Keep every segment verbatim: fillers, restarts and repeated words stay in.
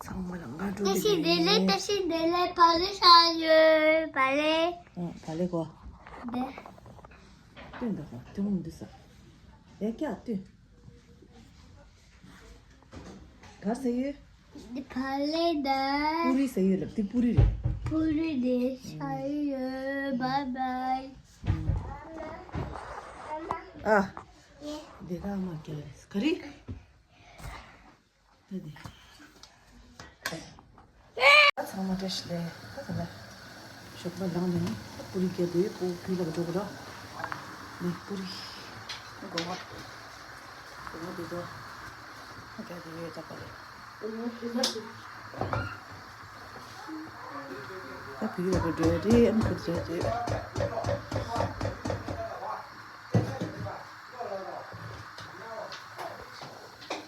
ཚང་མ་ལ་སྔ་དྲོ། བཀྲ་ཤིས་བདེ་ལེགས། བཀྲ་ཤིས་བདེ་ལེགས། བག་ལེབ་ཟ་ཡོད། བག་ལེབ། ཨ། བག་ལེབ་གོ། འདི། སྟོན་དང་གོ། དེ་མོ་འདི་ཟ། ཡ་ཀྱ་སྟོན། གར་ཟ་ཡོད། འདི་བག་ལེབ་དང་། པུ་རི་ཟ་ཡོད་ལབ། འདི་པུ་རི་རེད། པུ་རི་དེ་ཟ་ཡོད། བཱའི་བཱའི། ཨ། འདི་ད་ཨ་མ་ཀྱ་རེད། ག་རེ། ད་དེ། ད་ཚང་མ་བཀྲ་ཤིས་བདེ་ལེགས། ད་དེ་ལ་ཞོགས་པ་ལངས་ནས་ད་པུ་རི་རྒྱག་དགོས། ཕྲུ་གུ་བུ་ལ་འགྲོ་དགོས་ར། ནི་པུ་རི། སྒོ་ང་། སྒོ་ང་དེ་དོ། ང་རྒྱག་དེ་ཡོད་ད་པ་རེད། ད་བུ་ལ་འགྲོ་རེད། ཨ་མ་པུ་རི་རྒྱག་དེ་ཡོད།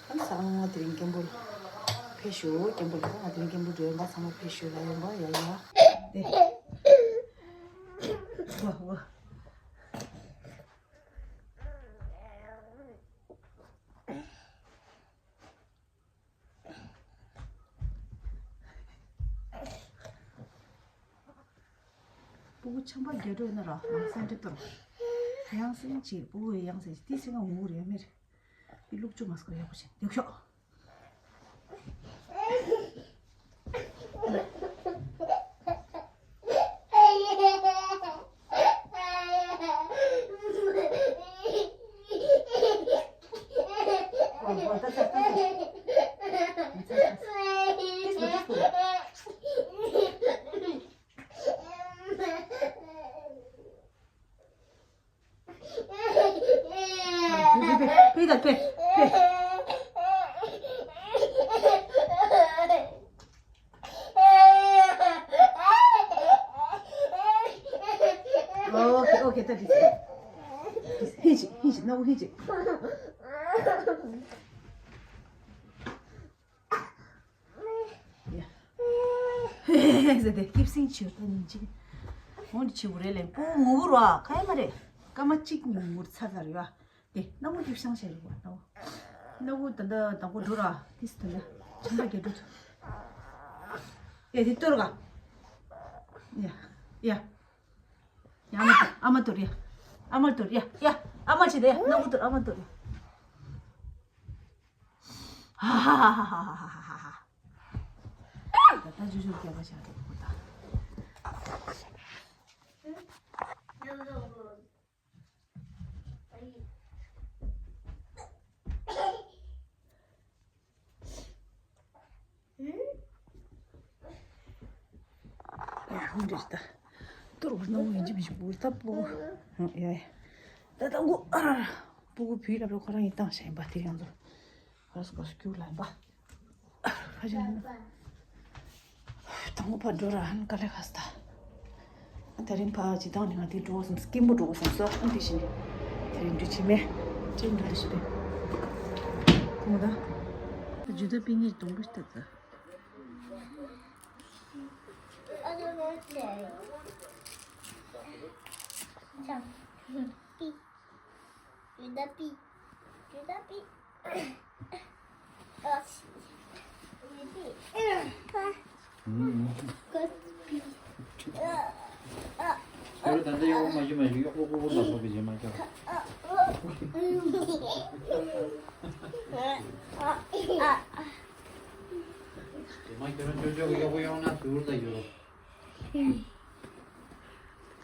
ཨ་ནི་ཚང་མ་དེ་རིང་སྐྱིད་པོ་ལ་ཕེབས་ཤོག་སྐྱིད་པོ་ལ། ང་དེ་རིང་སྐྱིད་པོ་འགྲོ་ཡོང་པ། ཚང་མ་ཕེབས་ཤོག་ལ་ཡོང་པ། ཡ་ཡ། དེ། ཝ་ཝ། ཕྲུ་གུ་ཆམ་པ་རྒྱག་འགྲོ་ཡོད་ན་ར། ང་སེམས་ཁྲལ་གཏོར། ཡང་སེམས་ཆེ། ཕྲུ་གུ་ཡང་སེམས་ཆེ། དེ་སེམས་ང་ངུ་རེད་མེད། དེ་ལུག་ཅུ་མ་སྐོར་ཡག་པོ་བྱེད་ཡག་ཤོག་ཕེ་ཕེ་ཕེ་ཕེ་ཕེ། ཨོ་ཁེ་ཨོ་ཁེ། ད་དེ་ཧི་ཅི་ཧི་ཅི་ནོ་ཧི་ཅི། ཡ། ཧེ་ཧེ་ཧེ་ཟེར་ཏེ་སྐྱིད་སེང་བྱོས་ད་ཉིན་གཅིག་འོང་དེ་བྱེད་དགོས་རེད་ལན། པོ་ངུ་གུ་ར་ཁ་ཡ་མ་རེད། སྐར་མ་གཅིག་གཉིས་ངུ་ཚར་ཚར་ཡོད། དེ་སྣ་བུག་སྐྱིད་སེང་བྱས་རེད་པ། སྣ་བུག་སྣ་བུག་ད་ད་ད་གོ་འགྲོ་ར། དེ་སི་ད་ལ་ཆམ་པ་རྒྱག་འགྲོ་ཐུ། ཡ་དེ་གཏོར་ག་ཡ་ཡ། ཡ་ཨ་མ་གཏོར། ཨ་མ་གཏོར་ཡ། ཨ་མ་གཏོར་ཡ། ཡ་ཨ་མ་བྱེད་དེ་ཡ། སྣ་བུག་གཏོར། ཨ་མ་གཏོར་ཡ། ཧ་ཧ་ཧ། ད་ད་ཇུ་ཇུ་སྐྱེ་བ་བཞག་འགྲོ་གོ་ད། ཡ་ཧུང་འདྲེ་ད། གཏོར་བར་ན་འུ་ཡིན་གཅིག་མི་ཞིག་བུར་ད་པོ། ཡ་ཡ། ད་ད་འུ་ཨ་ར་ར། པོ་གུ་བུའི་ལབ་རོགས་ཁོ་རང་ཡིན་བཏང་ཤ་ཡིན་པ་དེ་ཡང་ཚོ། ཧ་སི་ཀོ་སི་ཀྱུ་ལ་ཡིན་པ། ཧ་ཞིག་ཡིན། དང་པོ་ཕར་འགྲོ་ར་ཧན་ག་ལེ་ཁ་སི་ད། དེ་རིང་ཕ་ཇི་ལྟར་ནས་ང་དེ་འགྲོ་བསམ་སྐྱིད་པོ་འགྲོ་བསམ་སོ། ཨ་དེ་བཞིན་དེ་རིང་འགྲོ་ཆེ་མེད། ཅི་འགྲོ་དེ་ཞིག་རེད། ཁོང་ད། ཇུ་ད་པི་ནི་སྡོང་པོ་ཞིག་ད་ད།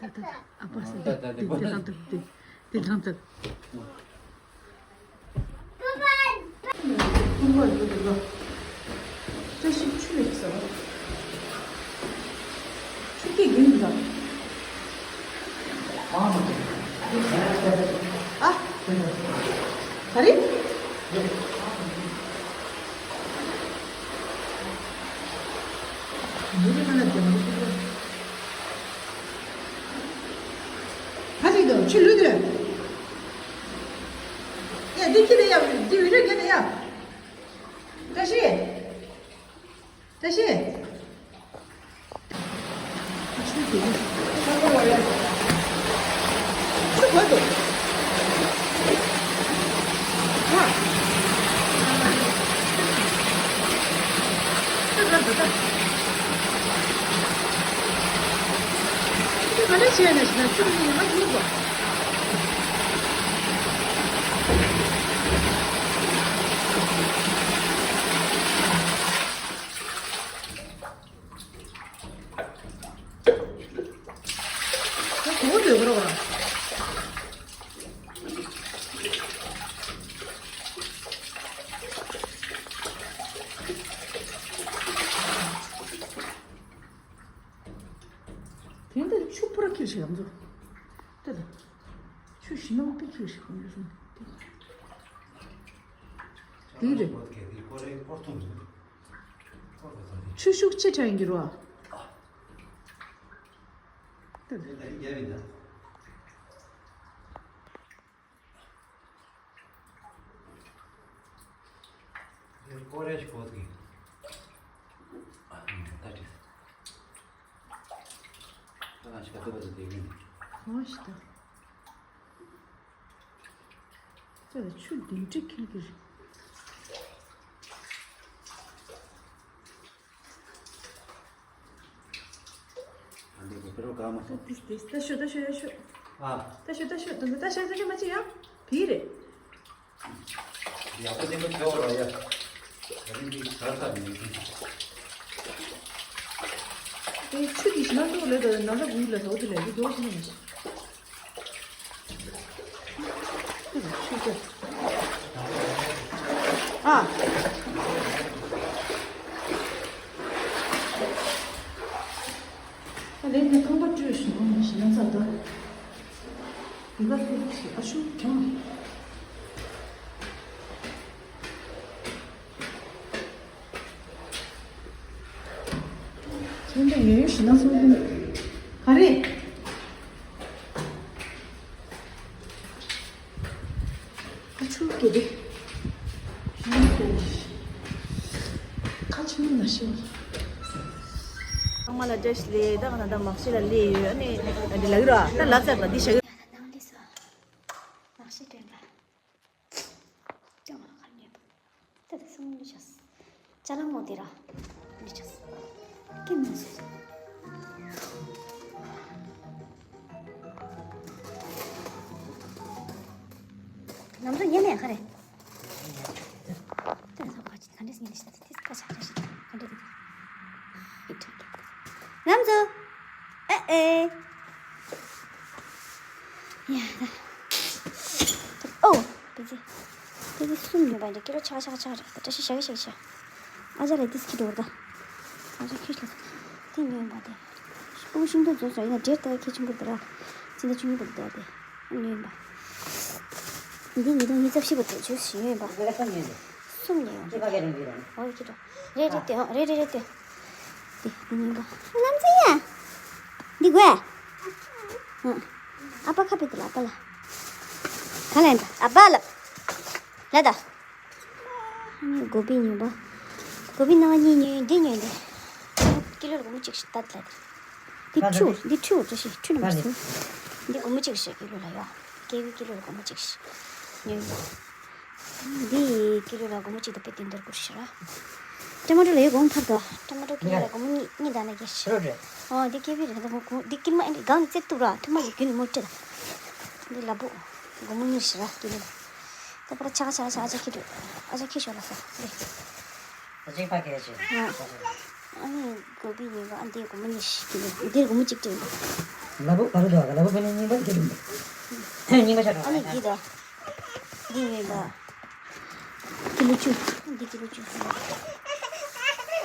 ད་ད་ཨ་པ་སེ་ད་ད་ད་དེ་དེ་ད་དེ་དེ་ད་དེ། ཀུན་པར་འདུག་འདུག་ལོ། བཀྲ་ཤིས་ཆུ་ལེགས་སོ། ཆུ་སྐྱེས་རྒྱུན་འདུག་ལ། ཨ། ག་རེ། འདི་རེ་མ་ན་དེ་མ་རེད། ཕ་ཅིག་དང་ཆུ་ལུད་དེ། ཡ་འདི་ཁྱི་དེ་ཡ་འདི་བི་ཌིའོ་རྒྱབ་དེ་ཡ། བཀྲ་ཤིས། བཀྲ་ཤིས། ཆུ་དེ་ཡ། ཆུ་དེ་ཡ། ཆུ་བ་དེ། ཧ། ཆུ་ར་ ག་འདྲ་བྱས་ནས་ཞིག་ན་ཆུ་ནི་ཡང་ཡོད་པ། ད་གོ་བ་ལོས་གོ་ར་གོ་ར། དེ་འདིར་ཆུ་པུ་ར་ཁྱེར་ཞིག་ཡོང་ཚོ། དེ་ལ་ཆུ་ཞི་ནང་པི་ཁྱེར་ཞིག་ཡོང་ཚོ། དེ་རེད། ཆུ་ཤུགས་ཆེ་དྲགས་ཡིན་གྱི་རོ། དེ་ལ། ཀོ་རེ་ཞིག་གོ་ཐུག་ཡིན། ད་དྲིས། ད་གང་ཞིག་ག་ཐུབ་པ་ཟེར་དེ་ཡིན། གང་ཞིག་ད། ད་ཆུ་འདི་འདྲ་ཁེལ་གི་རེད། ཨ་འདི་གོ་པེ་རོ་ག་མ་སོང་། ད་ད་ཤོད་ད་ཤོད་ཡ་ཤོད། ཨ། ད་ཤོད་ད་ཤོད་ད་ད་ཤོད་ད་ཤོད་མ་བྱེད་ཡ། བི་རེད། ཡག་པོ་བདེ་མོ་བྱོས་རོགས་ཡ། ད་རིང་འདི་གར་ས་མི་འདུག་དེ་ཆུ་དེ་ཞིག་ན་འགྲོ་ལས་ད་ན་ད་བུ་ལ་ད་འོ་དེ་ལས་འདི་འགྲོ་ཞིག་ན་མ་ཤེས། ཆུ་དེ། ཨ། ད་ལས་ད་ཁང་པ་བཀྲུས་ཤིང་འོང་ནས་ཞིག་ན་ཚ་ད། འདི་ག་ལྟ་ཞིག་ཨ་ཤུ་གྲང་། ཁྱེད་འདྲ་ཡོད་ཞིག་ན་སོང་ཁུངས་ག་རེ། ཨ་ཆུ་སྐྱེ་དེ། ཁ་ཆུ་མི་ན་ཤི་བ། ཚང་མ་ལ་བཀྲ་ཤིས་བདེ་ལེགས། ད་ང་ད་ལྟ་མག་ཤི་ལ་སླེབས་ཡོད། ཨ་ནི་འདི་ལ་ཡོད་ར། ད་ལབ་ཚར་བ་འདི་བཞག་ཡོད། ནང་ལས་སོ། མག་ཤི་སྟོན་པ། ཅང་མ་ཁ་ཉོས་པ། ད་ད་སོང་ལུས་བྱས། ཅ་ལག་མོ་དེ་ར། ལུས་བྱས། ཀི་མ་སོ། ལམ་འགྲོ་ཉན་ནས་ག་རེ། ད་ད་ག་ཅི་ག་འདྲས་ཉན་ནས་ཤི་ད་དེ་ད་ཆ་ཆ་ཤི་ག་འདྲས་དེ། ལམ་འགྲོ། ཨེ་ཨེ། ཡ་ད། ཨོ། བི་ཛི། བི་ཛི་གསུམ་ཡོད་པ་འདྲ། ཀི་ལོ་ཆག་ཆག་ཆག་རེད། ད་བཀྲ་ཤིས་ཞག་གི་ཞག་གི་ཞག་ཨ་ཅག་ལ་ཏིས་ཁི་འགྲོ་བར་ད། ཨ་ཅག་ཁི་ལ་ཏི་ཉོས་པ་དེ། སྤུ་གུ་ཤིང་ཏོག་རྫོགས་སོང་། ཡིན་ན་འབྲས་ལྟ་ཁྱད་ཆེན་པོ་འདུག་ར། ཙི་ད་ཆུ་ཉུང་པོ་འདུག་དེ་ཉོས་པ། འདི་ཉིས་སྟོང་ཉི་ཤུ་རྩ་བཞི་བར་དུ་ཆུ་ཞིག་ཉོས་པ། གསུམ་ཉོས་ཡོང་། ཨོ་ཁི་འགྲོ། རེད་རེད་ལྟོས། རེད་རེད་རེད་ལྟོས། འདི་འདི་ཉོས་པ། ལམ་ཙེ་ཡ། འདི་དགོས། ཨ་པ་ཁ་པི་ཏི་ལ་ཨ་པ་ལ། ག་ལ་ཡིན་པ་ཨ་པ་ལ། ལ་ད། གོ་པི་ཉོས་པ། གོ་པི་སྣ་བ་གཉིས་ཉོས། འདི་ཉོས་འདི། ཀི་ལོ་ལ་སྒོར་མོ་གཅིག་ཤི་ད་ལ་ད། འདི་ཁྲུ་འདི་ཁྲུ་བཀྲ་ཤིས་ཁྲུ་ནམ་སུ། འདི་སྒོར་མོ་གཅིག་ཤི་ཀི་ལོ་ལ་ཡོ། ཀེ་བི་ཀི་ལོ་ལ་སྒོར་མོ་གཅིག་ཤི། ཉོས་པ། འདི་ཀི་ལོ་ལ་སྒོར་མོ་གཅིག་དང་དཔེ་དེ་འདྲ་བསྐུར་ཤི་ར། ཊ་མ་ཊོ་ལ་ཡོད་གོང་ཐར་དོ། ཊ་མ་ཊོ་ཀི་ལོ་ལ་སྒོར་མོ་གཉིས་གཉིས་དང་ན་གྱ་ཤི། ཨོ་འདི་ཀེ་བི་རེད་ད་མོ་གོ་འདི་ཀིར་མ་ཨེ་འདི་གང་ནས་བཙེར་ཐུབ་ར་ཐུབ་མ་གི་རྒྱུན་མོ་སྤྲད། འདི་ལ་བུ། སྒོར་མོ་གཉིས་ཤི་ར་ཀི་ལོ་ལ། ད་པར་ཆ་ག་ཆ་ག་ཆ་ཨ་ཅག་ཁྱི་འགྲོ། ཨ་ཅག་ཁྱི་ཤོར་ལ་ས་རེད། ཨ་ཅག་ཕ་གི་ཨ་ཅག་ཨ་ནི་གོ་པི་ཉོས་པ། ཨ་འདི་སྒོར་མོ་གཉིས་ཤིག་གི་འདིར་སྒོར་མོ་གཅིག་སྤྲད་འདུག་ལ་བུ་བར་དུ་ལ་བུ་ཕ་ནི་རྙིང་པ་གི་རིང་འདུག་རྙིང་པ་ཆགས་འགྲོ། ཨ་ནི་འདི་དང་། འདི་ཉོས་པ། ཀི་ལོ་བཅུ། འདི་ཀི་ལོ་བཅུ།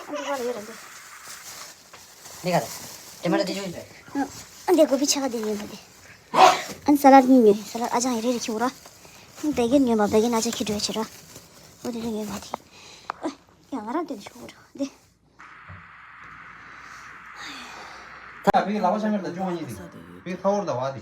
ཨ་འདི་བར་ལ་ཡོད་ར་འདི། འདི་ག་རེད། དེ་མ་རེད་འདི་ཉོས་རེད། ཨ་འདི་གོ་པི་ཆ་ག་འདི་ཉོས་པ་འདི། ཨ་ནི་ས་ལར་གཉིས་ཉོས། ས་ལར་ཨ་ཅག་ཡི་རེ་རེ་ཁྱེར་ར། བེ་གན་ཉོས་པ། བེ་གན་ཨ་ཅག་ཁྱེར་འགྲོ་ཡ་བྱེད་ར། འོ་དེ་རེ་ཉོས་པ་དེ། ཨ་ཡ་ང་རང་དེ་ནས་ཤོག་ར་དེ། ད་བེ་གན་ལག་པ་ཤ་མེར་དང་ཅུང་ཨ་ཉིད་དེ། བེ་གན་ཁ་བོར་དང་བ་དེ།